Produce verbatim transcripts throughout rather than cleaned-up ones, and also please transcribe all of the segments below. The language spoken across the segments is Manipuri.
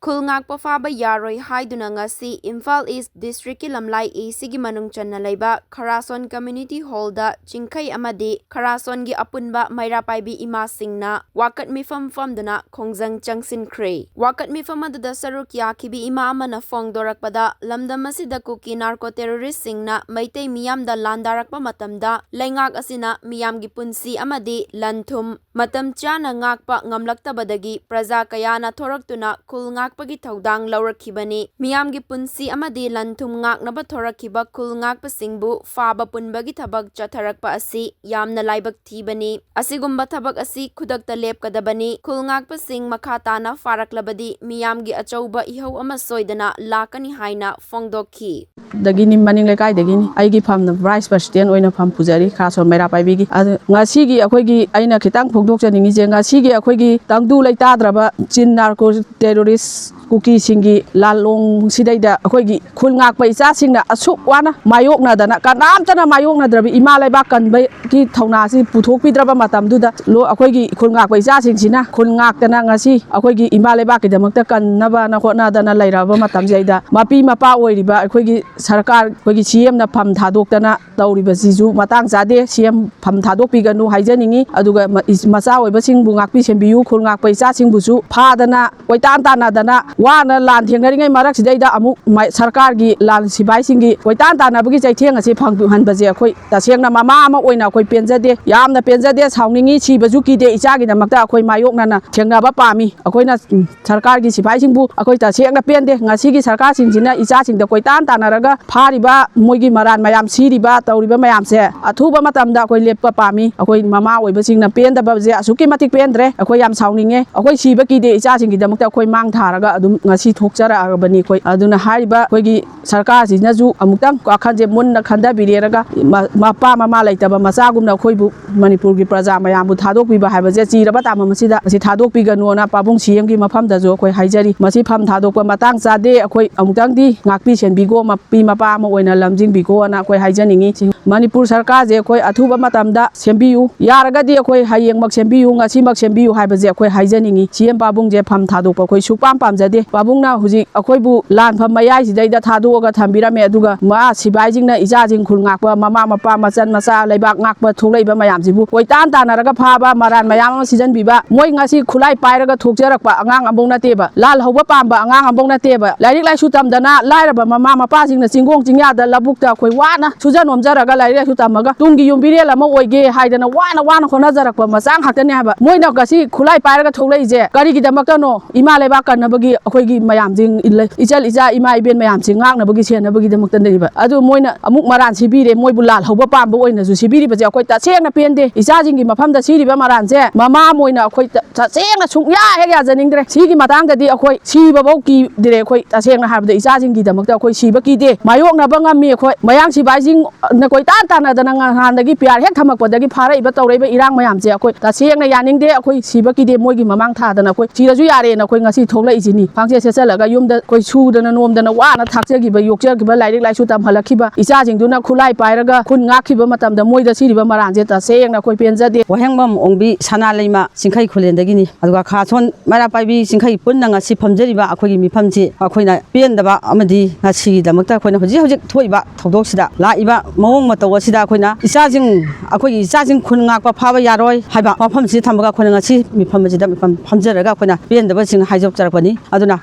ꯈꯨꯜ ꯉꯥꯛꯄ ꯐꯥꯕ ꯌꯥꯔꯣꯏ ꯍꯥꯏꯗꯨꯅ ꯉꯁꯤ ꯏꯝꯐꯥꯜ ꯏꯁ ꯗꯤꯁꯇ꯭ꯔꯤꯛꯀꯤ ꯂꯝꯂꯥꯏ ꯑꯦ ꯁꯤꯒꯤ ꯃꯅꯨꯡ ꯆꯟꯅ ꯂꯩꯕ ꯈꯔꯥꯁꯣꯟ ꯀꯝꯃ꯭ꯌꯨꯅꯤꯇꯤ ꯍꯣꯜꯗ ꯆꯤꯡꯈꯩ ꯑꯃꯗꯤ ꯈꯔꯥꯁꯣꯟꯒꯤ ꯑꯄꯨꯟꯕ ꯃꯩꯔꯥ ꯄꯥꯏꯕꯤ ꯏꯃꯥꯁꯤꯡꯅ ꯋꯥꯀꯠ ꯃꯤꯐꯝ ꯐꯝꯗꯨꯅ ꯈꯣꯡꯖꯪ ꯆꯪꯁꯤꯟꯈ꯭ꯔꯦ꯫ ꯋꯥꯀꯠ ꯃꯤꯐꯝ ꯑꯗꯨꯗ ꯁꯔꯨꯛ ꯌꯥꯈꯤꯕꯤ ꯏꯃꯥ ꯑꯃꯅ ꯐꯣꯡꯗꯣꯔꯛꯄꯗ, ꯂꯝꯗꯝ ꯑꯁꯤꯗ ꯀꯨꯀꯤ ꯅꯥꯔꯀꯣ ꯇꯦꯔꯣꯔꯤꯁꯁꯤꯡꯅ ꯃꯩꯇꯩ ꯃꯤꯌꯥꯝꯗ ꯂꯥꯟꯗꯥꯔꯛꯄ ꯃꯇꯝꯗ ꯂꯩꯉꯥꯛ ꯑꯁꯤꯅ ꯃꯤꯌꯥꯝꯒꯤ ꯄꯨꯟꯁꯤ ꯑꯃꯗꯤ ꯂꯟ ꯊꯨꯝ ꯃꯇꯝ ꯆꯥꯅ ꯉꯥꯛꯄ ꯉꯝꯂꯛꯇꯕꯗꯒꯤ ꯄ꯭ꯔꯖꯥ ꯀꯌꯥꯅ ꯊꯣꯔꯛꯇꯨꯅ ꯈꯨꯜ ꯉꯥꯛꯄꯒꯤ ꯊꯧꯗꯥꯡ ꯂꯧꯔꯛꯈꯤꯕꯅꯤ꯫ ꯃꯤꯌꯥꯝꯒꯤ ꯄꯨꯟꯁꯤ ꯑꯃꯗꯤ ꯂꯟ ꯊꯨꯝ ꯉꯥꯛꯅꯕ ꯊꯣꯔꯛꯈꯤꯕ ꯈꯨꯜ ꯉꯥꯛꯄꯁꯤꯡꯕꯨ ꯐꯥꯕ ꯄꯨꯟꯕꯒꯤ ꯊꯕꯛ ꯆꯠꯊꯔꯛꯄ ꯑꯁꯤ ꯌꯥꯝꯅ ꯂꯥꯏꯕꯛ ꯊꯤꯕꯅꯤ꯫ ꯑꯁꯤꯒꯨꯝꯕ ꯊꯕꯛ ꯑꯁꯤ ꯈꯨꯗꯛꯇ ꯂꯦꯞꯀꯗꯕꯅꯤ꯫ ꯈꯨꯜ ꯉꯥꯛꯄꯁꯤꯡ ꯃꯈꯥ ꯇꯥꯅ ꯐꯥꯔꯛꯂꯕꯗꯤ ꯃꯤꯌꯥꯝꯒꯤ ꯑꯆꯧꯕ ꯏꯍꯧ ꯑꯃ ꯁꯣꯏꯗꯅ ꯂꯥꯛꯀꯅꯤ ꯍꯥꯏꯅ ꯐꯣꯡꯗꯣꯛꯈꯤ꯫ ꯗꯒꯤꯅꯤ, ꯃꯅꯤꯡ ꯂꯩꯀꯥꯏꯗꯒꯤꯅꯤ꯫ ꯑꯩꯒꯤ ꯐꯝꯅ ꯚꯥꯏꯁ ꯄ꯭ꯔꯁꯤꯗꯦꯟ ꯑꯣꯏꯅ ꯐꯝ ꯄꯨꯖꯔꯤ, ꯈꯔꯥꯁꯣꯟ ꯃꯩꯔꯥ ꯄꯥꯏꯕꯤꯒꯤ꯫ ꯑꯗꯨ ꯉꯁꯤꯒꯤ ꯑꯩꯈꯣꯏꯒꯤ, ꯑꯩꯅ ꯈꯤꯇꯪ ꯐꯣꯡꯗꯣꯛꯆꯅꯤꯡꯉꯤꯁꯦ, ꯉꯁꯤꯒꯤ ꯑꯩꯈꯣꯏꯒꯤ ꯇꯪꯗꯨ ꯂꯩꯇꯥꯗ꯭ꯔꯕ ꯆꯤꯟ ꯅꯥꯔꯀꯣ ꯇꯦꯔꯣꯔꯤꯁ ꯀꯨꯀꯤꯁꯤꯡꯒꯤ ꯂꯥꯜꯂꯣꯡꯁꯤꯗꯩꯗ ꯑꯩꯈꯣꯏꯒꯤ ꯈꯨꯜ ꯉꯥꯛꯄ ꯏꯆꯥꯁꯤꯡꯅ ꯑꯁꯨꯛ ꯋꯥꯅ ꯃꯥꯌꯣꯛꯅꯗꯅ, ꯀꯅꯥꯝꯇꯅ ꯃꯥꯌꯣꯛꯅꯗ꯭ꯔꯕ ꯏꯃꯥ ꯂꯩꯕꯥꯛ ꯀꯟꯕꯒꯤ ꯊꯧꯅꯥꯁꯤ ꯄꯨꯊꯣꯛꯄꯤꯗ꯭ꯔꯕ ꯃꯇꯝꯗꯨꯗ, ꯂꯣ-, ꯑꯩꯈꯣꯏꯒꯤ ꯈꯨꯜ ꯉꯥꯛꯄ ꯏꯆꯥꯁꯤꯡꯁꯤꯅ ꯈꯨꯜ ꯉꯥꯛꯇꯅ ꯉꯁꯤ ꯑꯩꯈꯣꯏꯒꯤ ꯏꯃꯥ ꯂꯩꯕꯥꯛꯀꯤꯗꯃꯛꯇ ꯀꯟꯅꯕꯅ ꯍꯣꯠꯅꯗꯅ ꯂꯩꯔꯕ ꯃꯇꯝꯁꯤꯗꯩꯗ, ꯃꯄꯤ ꯃꯄꯥ ꯑꯣꯏꯔꯤꯕ ꯑꯩꯈꯣꯏꯒꯤ ꯁꯔꯀꯥꯔ, ꯑꯩꯈꯣꯏꯒꯤ ꯁꯤ ꯑꯦꯝꯅ ꯐꯝ ꯊꯥꯗꯣꯛꯇꯅ ꯇꯧꯔꯤꯕꯁꯤꯁꯨ ꯃꯇꯥꯡ ꯆꯥꯗꯦ꯫ ꯁꯤ ꯑꯦꯝ ꯐꯝ ꯊꯥꯗꯣꯛꯄꯤꯒꯅꯨ ꯍꯥꯏꯖꯅꯤꯡꯉꯤ꯫ ꯑꯗꯨꯒ ꯃ-, ꯏꯁ-, ꯃꯆꯥ ꯑꯣꯏꯕꯁꯤꯡꯕꯨ ꯉꯥꯛꯄꯤ ꯁꯦꯟꯕꯤꯌꯨ, ꯈꯨꯜ ꯉꯥꯛꯄ ꯏꯆꯥꯁꯤꯡꯕꯨꯁꯨ ꯐꯥꯗꯅ ꯀꯣꯏꯇꯥꯟ ꯇꯥꯟꯅꯗꯅ ꯋꯥꯅ ꯂꯥꯟ ꯊꯦꯡꯅꯔꯤꯉꯩ ꯃꯔꯛꯁꯤꯗꯩꯗ ꯑꯃꯨꯛ ꯃ-, ꯁꯔꯀꯥꯔꯒꯤ ꯂꯥꯟ ꯁꯤꯐꯥꯏꯁꯤꯡꯒꯤ ꯀꯣꯏꯇꯥꯟ ꯇꯥꯟꯅꯕꯒꯤ ꯆꯩꯊꯦꯡ ꯑꯁꯤ ꯐꯪꯍꯟꯕꯁꯦ ꯑꯩꯈꯣꯏ ꯇꯁꯦꯡꯅ ꯃꯃꯥ ꯑꯃ ꯑꯣꯏꯅ ꯑꯩꯈꯣꯏ ꯄꯦꯟꯖꯗꯦ, ꯌꯥꯝꯅ ꯄꯦꯟꯖꯗꯦ, ꯁꯥꯎꯅꯤꯡꯉꯤ, ꯁꯤꯕꯁꯨ ꯀꯤꯗꯦ, ꯏꯆꯥꯒꯤꯗꯃꯛꯇ ꯑꯩꯈꯣꯏ ꯃꯥꯌꯣꯛꯅꯅ ꯊꯦꯡꯅꯕ ꯄꯥꯝꯃꯤ꯫ ꯑꯩꯈꯣꯏꯅ, ꯎꯝ, ꯁꯔꯀꯥꯔꯒꯤ ꯁꯤꯐꯥꯏꯁꯤꯡꯕꯨ ꯑꯩꯈꯣꯏ ꯇꯁꯦꯡꯅ ꯄꯦꯟꯗꯦ꯫ ꯉꯁꯤꯒꯤ ꯁꯔꯀꯥꯔꯁꯤꯡꯁꯤꯅ ꯏꯆꯥꯁꯤꯡꯗ ꯀꯣꯏꯇꯥꯟ ꯇꯥꯟꯅꯔꯒ ꯐꯥꯔꯤꯕ ꯃꯣꯏꯒꯤ ꯃꯔꯥꯟ ꯃꯌꯥꯝ, ꯁꯤꯔꯤꯕ ꯇꯧꯔꯤꯕ ꯃꯌꯥꯝꯁꯦ ꯑꯊꯨꯕ ꯃꯇꯝꯗ ꯑꯩꯈꯣꯏ ꯂꯦꯞꯄ ꯄꯥꯝꯃꯤ꯫ ꯑꯩꯈꯣꯏ ꯃꯃꯥ ꯑꯣꯏꯕꯁꯤꯡꯅ ꯄꯦꯟꯗꯕꯁꯦ ꯑꯁꯨꯛꯀꯤ ꯃꯇꯤꯛ ꯄꯦꯟꯗ꯭ꯔꯦ꯫ ꯑꯩꯈꯣꯏ ꯌꯥꯝ ꯁꯥꯎꯅꯤꯡꯉꯦ꯫ ꯑꯩꯈꯣꯏ ꯁꯤꯕ ꯀꯤꯗꯦ, ꯏꯆꯥꯁꯤꯡꯒꯤꯗꯃꯛꯇ ꯑꯩꯈꯣꯏ ꯃꯥꯡ ꯊꯥꯔꯒ ꯑꯗꯨꯝ ꯉꯁꯤ ꯊꯣꯛꯆꯔꯛꯑꯕꯅꯤ ꯑꯩꯈꯣꯏ꯫ ꯑꯗꯨꯅ ꯍꯥꯏꯔꯤꯕ ꯑꯩꯈꯣꯏꯒꯤ ꯁꯔꯀꯥꯔꯁꯤꯅꯁꯨ ꯑꯃꯨꯛꯇꯪ ꯋꯥꯈꯜꯁꯦ ꯃꯨꯟꯅ ꯈꯟꯊꯕꯤꯔꯦꯔꯒ ꯃ-, ꯃꯄꯥ ꯃꯃꯥ ꯂꯩꯇꯕ ꯃꯆꯥꯒꯨꯝꯅ ꯑꯩꯈꯣꯏꯕꯨ ꯃꯅꯤꯄꯨꯔꯒꯤ ꯄ꯭ꯔꯖꯥ ꯃꯌꯥꯝꯕꯨ ꯊꯥꯗꯣꯛꯄꯤꯕ ꯍꯥꯏꯕꯁꯦ ꯆꯤꯔꯕ ꯇꯥꯃ ꯃꯁꯤꯗ ꯑꯁꯤ ꯊꯥꯗꯣꯛꯄꯤꯒꯅꯣꯅ ꯄꯥꯕꯨꯡ ꯁꯤ ꯑꯦꯝꯒꯤ ꯃꯐꯝꯗꯁꯨ ꯑꯩꯈꯣꯏ ꯍꯥꯏꯖꯔꯤ꯫ ꯃꯁꯤ ꯐꯝ ꯊꯥꯗꯣꯛꯄ ꯃꯇꯥꯡ ꯆꯥꯗꯦ꯫ ꯑꯩꯈꯣꯏ ꯑꯃꯨꯛꯇꯪꯗꯤ ꯉꯥꯛꯄꯤ ꯁꯦꯟꯕꯤꯒꯣ, ꯃꯄꯤ ꯃꯄꯥ ꯑꯃ ꯑꯣꯏꯅ ꯂꯝꯖꯤꯡꯕꯤꯒꯣꯅ ꯑꯩꯈꯣꯏ ꯍꯥꯏꯖꯅꯤꯡꯉꯤ꯫ ꯁꯤ ꯃꯅꯤꯄꯨꯔ ꯁꯔꯀꯥꯔꯁꯦ ꯑꯩꯈꯣꯏ ꯑꯊꯨꯕ ꯃꯇꯝꯗ ꯁꯦꯝꯕꯤꯌꯨ, ꯌꯥꯔꯒꯗꯤ ꯑꯩꯈꯣꯏ ꯍꯌꯦꯡꯃꯛ ꯁꯦꯝꯕꯤꯌꯨ, ꯉꯁꯤꯃꯛ ꯁꯦꯝꯕꯤꯌꯨ ꯍꯥꯏꯕꯁꯦ ꯑꯩꯈꯣꯏ ꯍꯥꯏꯖꯅꯤꯡꯉꯤ꯫ ꯁꯤ ꯑꯦꯝ ꯄꯥꯕꯨꯡꯁꯦ ꯐꯝ ꯊꯥꯗꯣꯛꯄ ꯑꯩꯈꯣꯏ ꯁꯨꯛꯄꯥꯝ ꯄꯥꯝꯖꯗꯦ꯫ ꯄꯥꯕꯨꯡꯅ ꯍꯧꯖꯤꯛ ꯑꯩꯈꯣꯏꯕꯨ ꯂꯥꯟꯐꯝ ꯃꯌꯥꯏꯁꯤꯗꯩꯗ ꯊꯥꯗꯣꯛꯑꯒ ꯊꯝꯕꯤꯔꯝꯃꯦ꯫ ꯑꯗꯨꯒ ꯃꯥ ꯁꯤꯐꯥꯏꯁꯤꯡꯅ ꯏꯆꯥꯁꯤꯡ, ꯈꯨꯜ ꯉꯥꯛꯄ, ꯃꯃꯥ ꯃꯄꯥ, ꯃꯆꯟ ꯃꯆꯥ, ꯂꯩꯕꯥꯛ ꯉꯥꯛꯄ ꯊꯣꯛꯂꯛꯏꯕ ꯃꯌꯥꯝꯁꯤꯕꯨ ꯀꯣꯏꯇꯥꯟ ꯇꯥꯟꯅꯔꯒ ꯐꯥꯕ, ꯃꯔꯥꯟ ꯃꯌꯥꯝ ꯑꯃ ꯁꯤꯖꯤꯟꯕꯤꯕ, ꯃꯣꯏ ꯉꯁꯤ ꯈꯨꯠꯂꯥꯏ ꯄꯥꯏꯔꯒ ꯊꯣꯛꯆꯔꯛꯄ ꯑꯉꯥꯡ ꯑꯃꯐꯧ ꯅꯠꯇꯦꯕ, ꯂꯥꯜ ꯍꯧꯕ ꯄꯥꯝꯕ ꯑꯉꯥꯡ ꯑꯃꯐꯧ ꯅꯠꯇꯦꯕ꯫ ꯂꯥꯏꯔꯤꯛ ꯂꯥꯏꯁꯨ ꯇꯝꯗꯅ ꯂꯥꯏꯔꯕ ꯃꯃꯥ ꯃꯄꯥꯁꯤꯡꯅ ꯆꯤꯡꯒꯣꯡ ꯆꯤꯡꯌꯥꯗ ꯂꯧꯕꯨꯛꯇ ꯑꯩꯈꯣꯏ ꯋꯥꯅ ꯁꯨꯖ ꯅꯣꯝꯖꯔꯒ ꯂꯥꯏꯔꯤꯛ ꯂꯥꯏꯁꯨ ꯇꯝꯃꯒ ꯇꯨꯡꯒꯤ ꯌꯨꯝꯕꯤꯔꯦꯜ ꯑꯃ ꯑꯣꯏꯒꯦ ꯍꯥꯏꯗꯅ ꯋꯥꯅ ꯋꯥꯅ ꯍꯣꯠꯅꯖꯔꯛꯄ ꯃꯆꯥ ꯉꯥꯛꯇꯅꯦ ꯍꯥꯏꯕ꯫ ꯃꯣꯏꯅ ꯉꯁꯤ ꯈꯨꯠꯂꯥꯏ ꯄꯥꯏꯔꯒ ꯊꯣꯛꯂꯛꯏꯁꯦ ꯀꯔꯤꯒꯤꯗꯃꯛꯇꯅꯣ? ꯏꯃꯥ ꯂꯩꯕꯥꯛ ꯀꯟꯅꯕꯒꯤ ꯑꯩꯈꯣꯏꯒꯤ ꯃꯌꯥꯝꯁꯤꯡ, ꯏꯆꯜ ꯏꯆꯥ, ꯏꯃꯥ ꯏꯕꯦꯟ ꯃꯌꯥꯝꯁꯤ ꯉꯥꯛꯅꯕꯒꯤ ꯁꯦꯟꯅꯕꯒꯤꯗꯃꯛꯇꯅꯦꯕ꯫ ꯑꯗꯨ ꯃꯣꯏꯅ ꯑꯃꯨꯛ ꯃꯔꯥꯟ ꯁꯤꯕꯤꯔꯦ, ꯃꯣꯏꯕꯨ ꯂꯥꯜ ꯍꯧꯕ ꯄꯥꯝꯕ ꯑꯣꯏꯅꯁꯨ ꯁꯤꯕꯤꯔꯤꯕꯁꯦ ꯑꯩꯈꯣꯏ ꯇꯁꯦꯡꯅ ꯄꯦꯟꯗꯦ꯫ ꯏꯆꯥꯁꯤꯡꯒꯤ ꯃꯐꯝꯗ ꯁꯤꯔꯤꯕ ꯃꯔꯥꯟꯁꯦ ꯃꯃꯥ ꯑꯃ ꯑꯣꯏꯅ ꯑꯩꯈꯣꯏ ꯇ-, ꯇꯁꯦꯡꯅ ꯁꯨꯡꯌꯥ ꯍꯦꯛ ꯌꯥꯖꯅꯤꯡꯗ꯭ꯔꯦ꯫ ꯁꯤꯒꯤ ꯃꯇꯥꯡꯗꯗꯤ ꯑꯩꯈꯣꯏ ꯁꯤꯕꯐꯧ ꯀꯤꯗ꯭ꯔꯦ꯫ ꯑꯩꯈꯣꯏ ꯇꯁꯦꯡꯅ ꯍꯥꯏꯔꯕꯗ ꯏꯆꯥꯁꯤꯡꯒꯤꯗꯃꯛꯇ ꯑꯩꯈꯣꯏ ꯁꯤꯕ ꯀꯤꯗꯦ, ꯃꯥꯌꯣꯛꯅꯕ ꯉꯝꯃꯤ꯫ ꯑꯩꯈꯣꯏ ꯃꯌꯥꯡ ꯁꯤꯐꯥꯏꯁꯤꯡꯅ ꯀꯣꯏꯇꯥꯟ ꯇꯥꯟꯅꯗꯅ ꯉꯍꯥꯟꯗꯒꯤ ꯄꯤ ꯑꯥꯔ ꯍꯦꯛ ꯊꯝꯃꯛꯄꯗꯒꯤ ꯐꯥꯔꯛꯏꯕ ꯇꯧꯔꯛꯏꯕ ꯏꯔꯥꯡ ꯃꯌꯥꯝꯁꯦ ꯑꯩꯈꯣꯏ ꯇꯁꯦꯡꯅ ꯌꯥꯅꯤꯡꯗꯦ꯫ ꯑꯩꯈꯣꯏ ꯁꯤꯕ ꯀꯤꯗꯦ꯫ ꯃꯣꯏꯒꯤ ꯃꯃꯥꯡ ꯊꯥꯗꯅ ꯑꯩꯈꯣꯏ ꯁꯤꯔꯁꯨ ꯌꯥꯔꯦꯅ ꯑꯩꯈꯣꯏ ꯉꯁꯤ ꯊꯣꯛꯂꯛꯏꯁꯤꯅꯤ꯫ ꯈꯥꯡꯆꯦꯠ ꯁꯦꯠꯆꯜꯂꯒ ꯌꯨꯝꯗ ꯑꯩꯈꯣꯏ ꯁꯨꯗꯅ ꯅꯣꯝꯗꯅ ꯋꯥꯅ ꯊꯥꯛꯆꯈꯤꯕ, ꯌꯣꯛꯆꯈꯤꯕ, ꯂꯥꯏꯔꯤꯛ ꯂꯥꯏꯁꯨ ꯇꯝꯍꯜꯂꯛꯈꯤꯕ ꯏꯆꯥꯁꯤꯡꯗꯨꯅ ꯈꯨꯠꯂꯥꯏ ꯄꯥꯏꯔꯒ ꯈꯨꯟ ꯉꯥꯛꯈꯤꯕ ꯃꯇꯝꯗ ꯃꯣꯏꯗ ꯁꯤꯔꯤꯕ ꯃꯔꯥꯟꯁꯦ ꯇꯁꯦꯡꯅ ꯑꯩꯈꯣꯏ ꯄꯦꯟꯖꯗꯦ꯫ ꯋꯥꯍꯦꯡꯕꯝ ꯑꯣꯡꯕꯤ ꯁꯅꯥ ꯂꯩꯃ ꯆꯤꯡꯈꯩ ꯈꯨꯂꯦꯟꯗꯒꯤꯅꯤ꯫ ꯑꯗꯨꯒ ꯈꯥꯁꯣꯟ ꯃꯩꯔꯥ ꯄꯥꯏꯕꯤ ꯆꯤꯡꯈꯩ ꯄꯨꯟꯅ ꯉꯁꯤ ꯐꯝꯖꯔꯤꯕ ꯑꯩꯈꯣꯏꯒꯤ ꯃꯤꯐꯝꯁꯤ ꯑꯩꯈꯣꯏꯅ ꯄꯦꯟꯗꯕ ꯑꯃꯗꯤ ꯉꯁꯤꯒꯤꯗꯃꯛꯇ ꯑꯩꯈꯣꯏꯅ ꯍꯧꯖꯤꯛ ꯍꯧꯖꯤꯛ ꯊꯣꯛꯏꯕ ꯊꯧꯗꯣꯛꯁꯤꯗ, ꯂꯥꯛꯏꯕ ꯃꯑꯣꯡ ꯃꯇꯧ ꯑꯁꯤꯗ ꯑꯩꯈꯣꯏꯅ ꯏꯆꯥꯁꯤꯡ, ꯑꯩꯈꯣꯏꯒꯤ ꯏꯆꯥꯁꯤꯡ ꯈꯨꯟ ꯉꯥꯛꯄ ꯐꯥꯕ ꯌꯥꯔꯣꯏ ꯍꯥꯏꯕ ꯋꯥꯐꯝꯁꯤ ꯊꯝꯃꯒ ꯑꯩꯈꯣꯏꯅ ꯉꯁꯤ ꯃꯤꯐꯝ ꯑꯁꯤꯗ ꯃꯤꯐꯝ ꯐꯝꯖꯔꯒ ꯑꯩꯈꯣꯏꯅ ꯄꯦꯟꯗꯕꯁꯤꯡ ꯍꯥꯏꯗꯣꯛꯆꯔꯛꯄꯅꯤ꯫ ꯑꯗꯨꯅ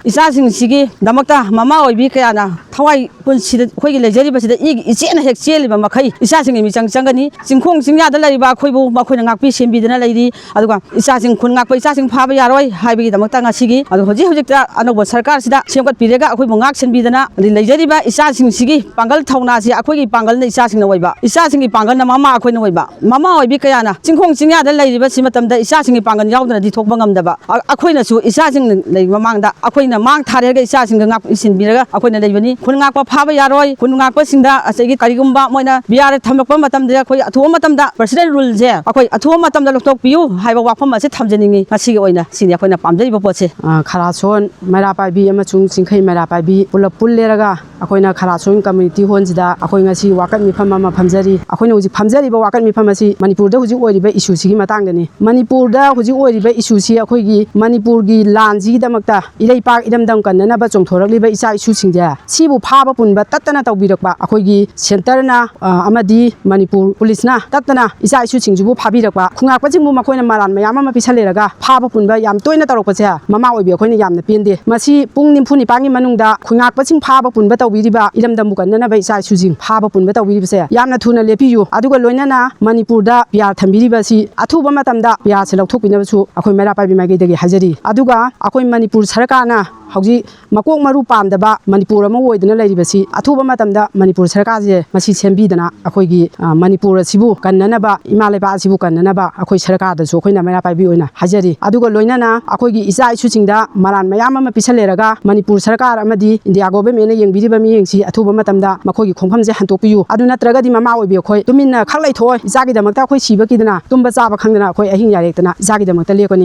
ꯏꯆꯥꯁꯤꯡꯁꯤꯒꯤꯗꯃꯛꯇ ꯃꯃꯥ ꯑꯣꯏꯕꯤ ꯀꯌꯥꯅ ꯊꯋꯥꯏ ꯄꯨꯟꯁꯤꯗ ꯑꯩꯈꯣꯏꯒꯤ ꯂꯩꯖꯔꯤꯕꯁꯤꯗ ꯏꯒꯤ ꯏꯆꯦꯅ ꯍꯦꯛ ꯆꯦꯜꯂꯤꯕ ꯃꯈꯩ ꯏꯆꯥꯁꯤꯡꯒꯤ ꯃꯤꯆꯪ ꯆꯪꯒꯅꯤ꯫ ꯆꯤꯡꯈꯣꯡ ꯆꯤꯡꯌꯥꯗ ꯂꯩꯔꯤꯕ ꯑꯩꯈꯣꯏꯕꯨ ꯃꯈꯣꯏꯅ ꯉꯥꯛꯄꯤ ꯁꯦꯟꯕꯤꯗꯅ ꯂꯩꯔꯤ꯫ ꯑꯗꯨꯒ ꯏꯆꯥꯁꯤꯡ ꯈꯨꯟ ꯉꯥꯛꯄ ꯏꯆꯥꯁꯤꯡ ꯐꯥꯕ ꯌꯥꯔꯣꯏ ꯍꯥꯏꯕꯒꯤꯗꯃꯛꯇ ꯉꯁꯤꯒꯤ, ꯑꯗꯨ ꯍꯧꯖꯤꯛ ꯍꯧꯖꯤꯛꯇ ꯑꯅꯧꯕ ꯁꯔꯀꯥꯔꯁꯤꯗ ꯁꯦꯝꯒꯠꯄꯤꯔꯒ ꯑꯩꯈꯣꯏꯕꯨ ꯉꯥꯛ ꯁꯦꯟꯕꯤꯗꯅ, ꯑꯗꯩ ꯂꯩꯖꯔꯤꯕ ꯏꯆꯥꯁꯤꯡꯁꯤꯒꯤ ꯄꯥꯡꯒꯜ ꯊꯧꯅꯥꯁꯤ ꯑꯩꯈꯣꯏꯒꯤ ꯄꯥꯡꯒꯜꯅ ꯏꯆꯥꯁꯤꯡꯅ ꯑꯣꯏꯕ, ꯏꯆꯥꯁꯤꯡꯒꯤ ꯄꯥꯡꯒꯜꯅ ꯃꯃꯥ ꯑꯩꯈꯣꯏꯅ ꯑꯣꯏꯕ꯫ ꯃꯃꯥ ꯑꯣꯏꯕꯤ ꯀꯌꯥꯅ ꯆꯤꯡꯈꯣꯡ ꯆꯤꯡꯌꯥꯗ ꯂꯩꯔꯤꯕ ꯁꯤ ꯃꯇꯝꯗ ꯏꯆꯥꯁꯤꯡꯒꯤ ꯄꯥꯡꯒꯜ ꯌꯥꯎꯗꯅꯗꯤ ꯊꯣꯛꯄ ꯉꯝꯗꯕ꯫ ꯑ-, ꯑꯩꯈꯣꯏꯅꯁꯨ ꯏꯆꯥꯁꯤꯡ ꯂꯩ ꯃꯃꯥꯡꯗ ꯑꯩꯈꯣꯏꯅ ꯃꯥꯡ ꯊꯥꯔꯒ ꯏꯆꯥꯁꯤꯡꯒ ꯉꯥꯛ ꯁꯦꯟꯕꯤꯔꯒ ꯑꯩꯈꯣꯏꯅ ꯂꯩꯕꯅꯤ꯫ ꯈꯨꯟ ꯉꯥꯛꯄ ꯐꯥꯕ ꯌꯥꯔꯣꯏ꯫ ꯈꯨꯟ ꯉꯥꯛꯄꯁꯤꯡꯗ ꯉꯁꯥꯏꯒꯤ ꯀꯔꯤꯒꯨꯝꯕ ꯃꯣꯏꯅ ꯕꯤ ꯑꯥꯔ ꯊꯝꯂꯛꯄ ꯃꯇꯝꯗ ꯑꯩꯈꯣꯏ ꯑꯊꯨꯕ ꯃꯇꯝꯗ ꯄ꯭ꯔꯁꯤꯗꯦꯟ ꯔꯨꯜꯁꯦ ꯑꯩꯈꯣꯏ ꯑꯊꯨꯕ ꯃꯇꯝꯗ ꯂꯧꯊꯣꯛꯄꯤꯌꯨ ꯍꯥꯏꯕ ꯋꯥꯐꯝ ꯑꯁꯤ ꯊꯝꯖꯅꯤꯡꯉꯤ꯫ ꯉꯁꯤꯒꯤ ꯑꯣꯏꯅ ꯁꯤꯅꯤ ꯑꯩꯈꯣꯏꯅ ꯄꯥꯝꯖꯔꯤꯕ ꯄꯣꯠꯁꯦ꯫ ꯑ, ꯈꯔꯥꯁꯣꯟ ꯃꯩꯔꯥ ꯄꯥꯏꯕꯤ ꯑꯃꯁꯨꯡ ꯆꯤꯡꯈꯩ ꯃꯩꯔꯥ ꯄꯥꯏꯕꯤ ꯄꯨꯂꯞ ꯄꯨꯜꯂꯦꯔꯒ ꯑꯩꯈꯣꯏꯅ ꯈꯔꯥꯁꯣꯏ ꯀꯝꯃ꯭ꯌꯨꯅꯤꯇꯤ ꯍꯣꯜꯁꯤꯗ ꯑꯩꯈꯣꯏ ꯉꯁꯤ ꯋꯥꯀꯠ ꯃꯤꯐꯝ ꯑꯃ ꯐꯝꯖꯔꯤ꯫ ꯑꯩꯈꯣꯏꯅ ꯍꯧꯖꯤꯛ ꯐꯝꯖꯔꯤꯕ ꯋꯥꯀꯠ ꯃꯤꯐꯝ ꯑꯁꯤ ꯃꯅꯤꯄꯨꯔꯗ ꯍꯧꯖꯤꯛ ꯑꯣꯏꯔꯤꯕ ꯏꯁꯨꯁꯤꯒꯤ ꯃꯇꯥꯡꯗꯅꯤ꯫ ꯃꯅꯤꯄꯨꯔꯗ ꯍꯧꯖꯤꯛ ꯑꯣꯏꯔꯤꯕ ꯏꯁꯨꯁꯤ ꯑꯩꯈꯣꯏꯒꯤ ꯃꯅꯤꯄꯨꯔꯒꯤ ꯂꯥꯟꯁꯤꯒꯤꯗꯃꯛꯇ ꯏꯔꯩꯄꯥꯛ ꯏꯔꯝꯗꯝ ꯀꯟꯅꯅꯕ ꯆꯣꯡꯊꯣꯔꯛꯂꯤꯕ ꯏꯆꯥ ꯏꯁꯨꯁꯤꯡꯁꯦ ꯁꯤꯕꯨ ꯐꯥꯕ ꯄꯨꯟꯕ ꯇꯠꯇꯅ ꯇꯧꯕꯤꯔꯛꯄ ꯑꯩꯈꯣꯏꯒꯤ ꯁꯦꯟꯇꯔꯅ, ꯑ, ꯑꯃꯗꯤ ꯃꯅꯤꯄꯨꯔ ꯄꯨꯂꯤꯁꯅ ꯇꯠꯇꯅ ꯏꯆꯥ ꯏꯁꯨꯁꯤꯡꯁꯤꯕꯨ ꯐꯥꯕꯤꯔꯛꯄ, ꯈꯨꯉꯥꯛꯄꯁꯤꯡꯕꯨ ꯃꯈꯣꯏꯅ ꯃꯔꯥꯟ ꯃꯌꯥꯝ ꯑꯃ ꯄꯤꯁꯜꯂꯦꯔꯒ ꯐꯥꯕ ꯄꯨꯟꯕ ꯌꯥꯝ ꯇꯣꯏꯅ ꯇꯧꯔꯛꯄꯁꯦ ꯃꯃꯥ ꯑꯣꯏꯕꯤ ꯑꯩꯈꯣꯏꯅ ꯌꯥꯝꯅ ꯄꯦꯟꯗꯦ꯫ ꯃꯁꯤ ꯄꯨꯡ ꯅꯤꯐꯨ ꯅꯤꯄꯥꯟꯒꯤ ꯃꯅꯨꯡꯗ ꯈꯨꯉꯥꯛꯄꯁꯤꯡ ꯐꯥꯕ ꯄꯨꯟꯕ ꯇꯧꯕꯤꯔꯤꯕ, ꯏꯔꯝꯗꯝꯕꯨ ꯀꯟꯅꯅꯕ ꯏꯆꯥ ꯏꯁꯨꯁꯤꯡ ꯐꯥꯕ ꯄꯨꯟꯕ ꯇꯧꯕꯤꯔꯤꯕꯁꯦ ꯌꯥꯝꯅ ꯊꯨꯅ ꯂꯦꯞꯄꯤꯌꯨ꯫ ꯑꯗꯨꯒ ꯂꯣꯏꯅꯅ ꯃꯅꯤꯄꯨꯔꯗ ꯄꯤꯌꯥꯔ ꯊꯝꯕꯤꯔꯤꯕ ꯑꯁꯤ ꯑꯊꯨꯕ ꯃꯇꯝꯗ ꯄꯤꯌꯥꯔꯁꯦ ꯂꯧꯊꯣꯛꯄꯤꯅꯕꯁꯨ ꯑꯩꯈꯣꯏ ꯃꯩꯔꯥ ꯄꯥꯏꯕꯤ ꯃꯥꯏꯀꯩꯗꯒꯤ ꯍꯥꯏꯖꯔꯤ꯫ ꯑꯗꯨꯒ ꯑꯩꯈꯣꯏ ꯃꯅꯤꯄꯨꯔ ꯁꯔꯀꯥꯔꯅ ꯍꯧꯖꯤꯛ ꯃꯀꯣꯛ ꯃꯔꯨ ꯄꯥꯟꯗꯕ ꯃꯅꯤꯄꯨꯔ ꯑꯃ ꯑꯣꯏꯗꯨꯅ ꯂꯩꯔꯤꯕꯁꯤ ꯑꯊꯨꯕ ꯃꯇꯝꯗ ꯃꯅꯤꯄꯨꯔ ꯁꯔꯀꯥꯔꯁꯦ ꯃꯁꯤ ꯁꯦꯝꯕꯤꯗꯅ ꯑꯩꯈꯣꯏꯒꯤ, ꯑ, ꯃꯅꯤꯄꯨꯔ ꯑꯁꯤꯕꯨ ꯀꯟꯅꯅꯕ, ꯏꯃꯥ ꯂꯩꯕꯥꯛ ꯑꯁꯤꯕꯨ ꯀꯟꯅꯅꯕ ꯑꯩꯈꯣꯏ ꯁꯔꯀꯥꯔꯗꯁꯨ ꯑꯩꯈꯣꯏꯅ ꯃꯩꯔꯥ ꯄꯥꯏꯕꯤ ꯑꯣꯏꯅ ꯍꯥꯏꯖꯔꯤ꯫ ꯑꯗꯨꯒ ꯂꯣꯏꯅꯅ ꯑꯩꯈꯣꯏꯒꯤ ꯏꯆꯥ ꯏꯁꯨꯁꯤꯡꯗ ꯃꯔꯥꯟ ꯃꯌꯥꯝ ꯑꯃ ꯄꯤꯁꯜꯂꯦꯔꯒ ꯃꯅꯤꯄꯨꯔ ꯁꯔꯀꯥꯔ ꯑꯃꯗꯤ ꯏꯟꯗꯤꯌꯥ ꯒꯣꯚꯔꯟꯃꯦꯟꯠꯅ ꯌꯦꯡꯕꯤꯔꯤꯕ ꯃꯤꯠꯌꯦꯡꯁꯤ ꯑꯊꯨꯕ ꯃꯇꯝꯗ ꯃꯈꯣꯏꯒꯤ ꯈꯣꯡꯐꯝꯁꯦ ꯍꯟꯗꯣꯛꯄꯤꯌꯨ꯫ ꯑꯗꯨ ꯅꯠꯇ꯭ꯔꯒꯗꯤ ꯃꯃꯥ ꯑꯣꯏꯕꯤ ꯑꯩꯈꯣꯏ ꯇꯨꯃꯤꯟꯅ ꯈꯛ ꯂꯩꯊꯣꯛꯑꯣꯏ꯫ ꯏꯆꯥꯒꯤꯗꯃꯛꯇ ꯑꯩꯈꯣꯏ ꯁꯤꯕ ꯀꯤꯗꯅ ꯇꯨꯝꯕ ꯆꯥꯕ ꯈꯪꯗꯅ ꯑꯩꯈꯣꯏ ꯑꯍꯤꯡ ꯌꯥꯔꯦꯛꯇꯅ ꯏꯆꯥꯒꯤꯗꯃꯛꯇ ꯂꯦꯞꯀꯅꯤ꯫